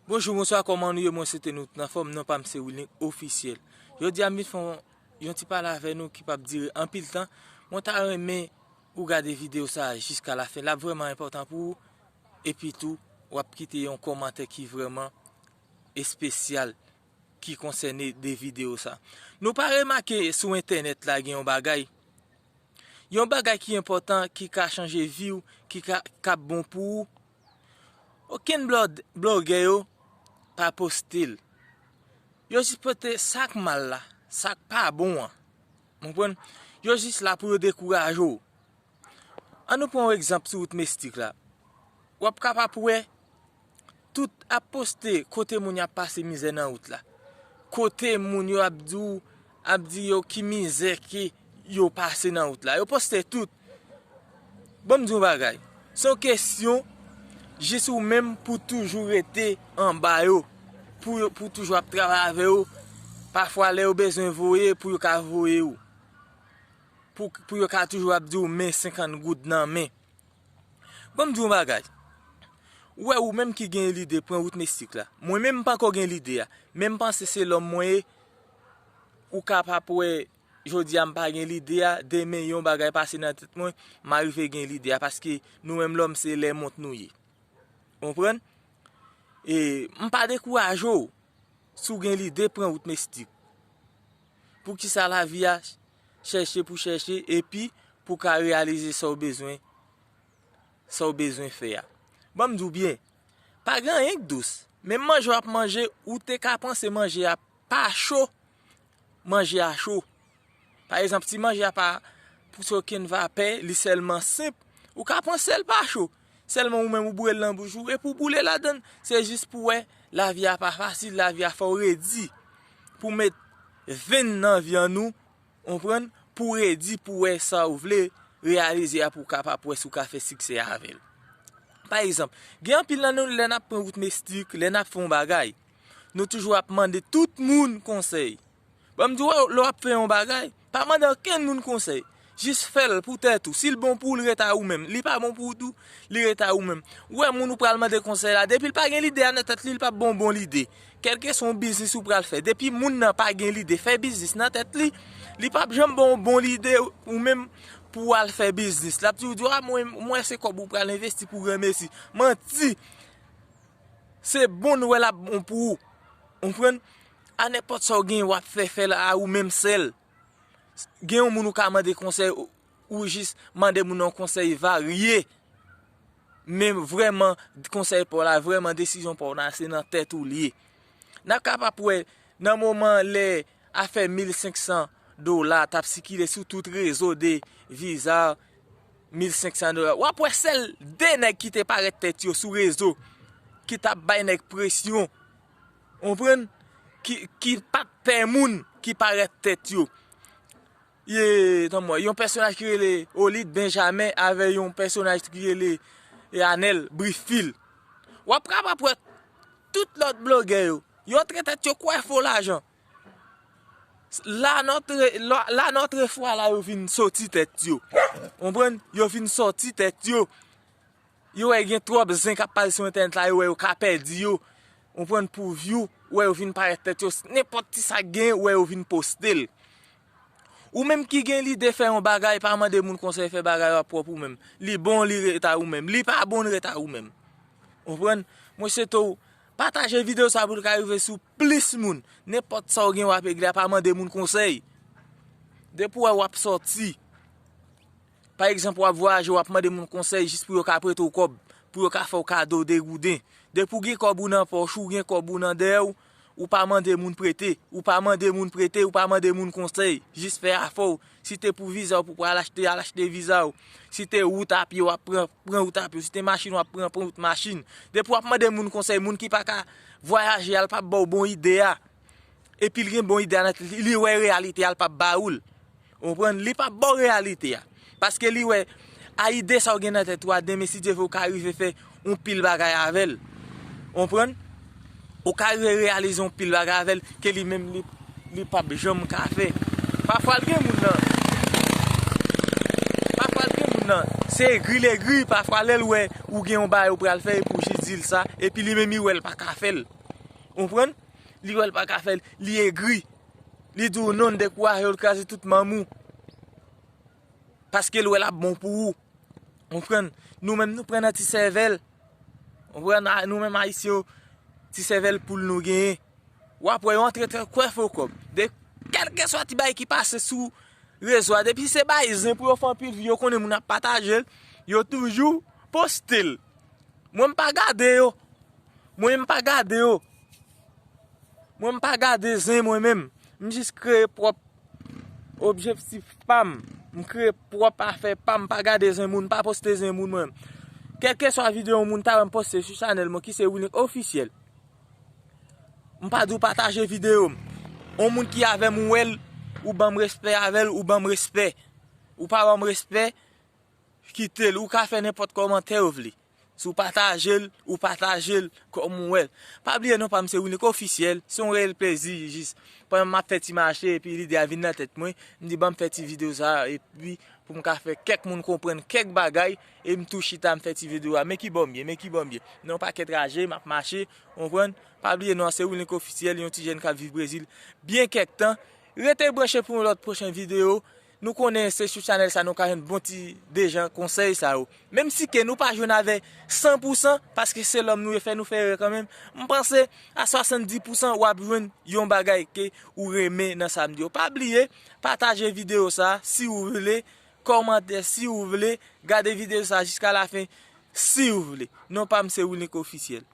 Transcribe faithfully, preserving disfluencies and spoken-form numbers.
Bonjou, bonswa, kòman nou ye? Mwen swete nou tout anfòm. Non pa m se Willink Ofisyèl. Jodi a m vin fè yon, yon ti pale avè nou ki p ap dire anpil tan. Mwen ta renmen ou gade videyo sa a jiska lafen. L ap vrèman enpòtan pou ou. Epi tou, w ap kite yon kòmantè ki vrèman espesyal ki konsène de videyo sa. Nou pa remake sou entènèt la gen yon bagay? Yon bagay ki enpòtan, ki ka chanje vi w, ki ka, k ap bon pou ou. Okenn blòd-, blogè yo pa poste l. Yo jis poste sa k mal la, sa k pa bon an. Konprann? Yo jis la pou yo dekouraje w. Ann nou pran yon egzanp sou wout Mestik la. W ap kapab wè tout ap poste kote moun y ap pase mizè nan wout la. Kote moun yo ap di w, ap di yo ki mizè ke yo pase nan wout la. Yo poste tout. Ban m di w yon bagay. Se yon kesyon jis ou menm pou toujou rete anba yo. Pou yo, pou toujou ap travay avè yo. Pafwa lè yo bezwen voye, pou yo ka voye w. Pou, pou yo ka toujou ap di w men senkant goud nan men. Ban m di w yon bagay. Ou wè ou menm ki gen lide pran wout Mestik la. Mwen menm m pankò gen lide a. Men m panse se lòm mwen ye. Ou kapab wè jodi a m pa gen lide a, demen yon bagay pase nan tèt mwen, m a rive gen lide a. Paske nou menm lòm se lèmont nou ye. Konprann? E m pa dekouraje w si w gen lide pran wout Mestik. Poukisa lavi a chèche pou chèche epi pou ka reyalize sa w bezwen, sa w bezwen fè a? Ban m di w byen, pa gen anyen k dous. Menm manje w ap manje, ou te ka panse manje a pa cho, manje a cho. Pa egzanp, si manje a pa pouse okenn vapè, li sèlman senp, ou ka panse l pa cho. Sèlman ou menm ou boure l nan bouch ou, epi w boule ladann. Se jis pou w wè lavi a pa fasil, lavi a fè w redi. Pou w met venn nan vyann ou, konprann, pou w redi, pou w wè sa w vle reyalize a, pou w kapab wè si w ka fè siksè avè l. Pa egzanp, gen anpil nan nou, lè n ap pran wout Mestik, lè n ap fè yon bagay, nou toujou ap mande tout moun konsèy. Ban m di w, lè w ap fè yon bagay, pa mande okenn moun konsèy. Jis fè l pou tèt ou. Si l bon pou ou, l ret a ou menm. Li pa bon pou ou tou, li ret a ou menm. Ou wè moun ou pral mande konsèy la, depi l pa gen lide a nan tèt li, li p ap ba w bon lide. Kèlkeswa yon biznis ou pral fè, depi moun nan pa gen lide fè biznis nan tèt li, li p ap janm ba w bon lide ou menm pou w al fè biznis. L ap di w, di w, a mwen, mwen se kòb ou pral envesti pou granmesi. Manti! Se bon nouvèl ap bon pou ou. Konprann? A nenpòt sa w gen, w ap fè, fè l a ou menm sèl. Gen yon moun ou ka mande konsèy, ou, ou jis mande moun nan konsèy varye. Men vrèman, konsèy pa w la, vrèman desizyon pa w la, se nan tèt ou l ye. N ap kapab wè, nan moman lè afè mil senk san dola t ap sikile sou tout rezo de Visa, mil senk san dola. W ap wè sèl de nèg ki te parèt tèt yo sou rezo, ki t ap bay nèg presyon. Konprann? Ki, ki pa t pè moun ki parèt tèt yo. Ye, tann mwen, yon pèsonaj ki rele Olid Benjamin avè yon pèsonaj ki rele, e, Anèl Brifil. W ap kapab wè tout lòt blogè yo. Yo antre tèt yo kwè fo lajan. La nòtre, la, la nòtre fwa la yo vin soti tèt yo. Konprann? Yo vin soti tèt yo. Yo wè gen twòp zen k ap pale sou entènèt la, yo wè yo ka pèdi yo. Konprann? Pou view, wè yo vin parèt tèt yo. Nenpòt ti sa k gen, wè yo vin poste l. Ou menm ki gen lide fè yon bagay, pa mande moun konsèy fè bagay w ap pwòp ou menm. Li bon, li ret a ou menm. Li pa bon, li ret a ou menm. Konprann? Mwen swete w pataje videyo sa pou l ka rive sou plis moun. Nenpòt sa w gen w ap regle a, pa mande moun konsèy. Depi w wè w ap sòti, pa egzanp, w ap vwayaje, w ap mande moun konsèy jis pou yo ka prete w kòb, pou yo ka fè w kado de gouden. Depi w gen kòb ou nan pòch ou, gen kòb ou nan dèyè w, ou pa mande moun prete, ou pa mande moun prete, ou pa mande moun konsèy, jis fè afè w. Si te pou viza w pou pral achte, al achte viza w. Si te wout a pye w ap pran, pran wout a pye w. Si te machin w ap pran, pran wout machin. Depi w ap mande moun konsèy, moun ki pa ka vwayaje a, l p ap ba w bon ide a. Epi l gen bon ide a nan tèt li, li wè reyalite a, l p ap ba ou l. Ou konprann? Li p ap ba w reyalite a. Paske li wè, a ide sa w gen nan tèt ou a, demen si Dye vle, ou ka rive fè yon pil bagay avè l. Ou konprann? Ou ka rive reyalize yon pil bagay avè l ke li menm li, li p ap janm ka fè. Pafwa l gen moun nan, pafwa l gen moun nan, se egri l egri, pafwa lè l wè ou gen yon bagay ou pral fè, epi w jis di l sa, epi li menm li wè l pa ka fè l. Ou konprann? Li wè l pa ka fè l, li egri. Li di w non, dekouraje w, l kraze tout manm ou. Paske l wè l ap bon pou ou. Ou konprann? Nou menm nou pran nan ti sèvèl. Ou konprann? A, nou menm Ayisyen yo, ti sèvèl poul nou genyen. W ap wè yo antre trè kwè fo kòb. De kèlkeswa ti bagay ki pase sou rezo a, depi se bay zen pou yo fè anpil vi, yo konnen moun ap pataje l, yo toujou poste l. Mwen m pa gade yo. Mwen m pa gade yo. Mwen m pa gade zen mwen menm. M jis kreye pwòp objektif pa m. M kreye pwòp afè pa m, pa gade zen moun, pa poste zen moun mwen. Kèlkeswa videyo yon moun ta wè m poste sou chanèl mwen ki se Wilink Ofisyèl. M pa di w pataje videyo m. Yon moun ki avè m ou wè l, ou ban m respè avè l, ou ban m respè. Ou pa ban m respè, kite l. Ou ka fè nenpòt kòmantè ou vle. Si w pataje l, ou pataje l kòm ou wè l. Pa bliye non pa m se Wilink Ofisyèl, se yon reyèl plezi jis. Pandan m ap fè ti mache epi lide a vin nan tèt mwen, m di ban m fè ti videyo sa epi pou m ka fè kèk moun konprann kèk bagay e m tou chita m fè ti videyo a. Men ki bò m ye, men ki bò m ye. Nan yon pakèt raje, m ap mache, ou konprann? Pa bliye non an se Wilink Ofisyèl, yon ti jèn k ap viv Brezil byen kèk tan. Rete branche pou yon lòt pwochen videyo. Nou konnen se sou chanèl sa nou ka jwenn bon ti dejan konsèy sa yo. Menm si ke nou pa jwenn avè san pou san, paske se lòm nou ye, fè nou fè erè kanmenm. M panse a swasanndis pou san w ap jwenn yon bagay ke ou renmen nan sa m di yo. Pa bliye, pataje videyo sa si ou vle, kòmante si ou vle, gade videyo sa jiska lafen si ou vle. Non pa m se Wilink Ofisyèl.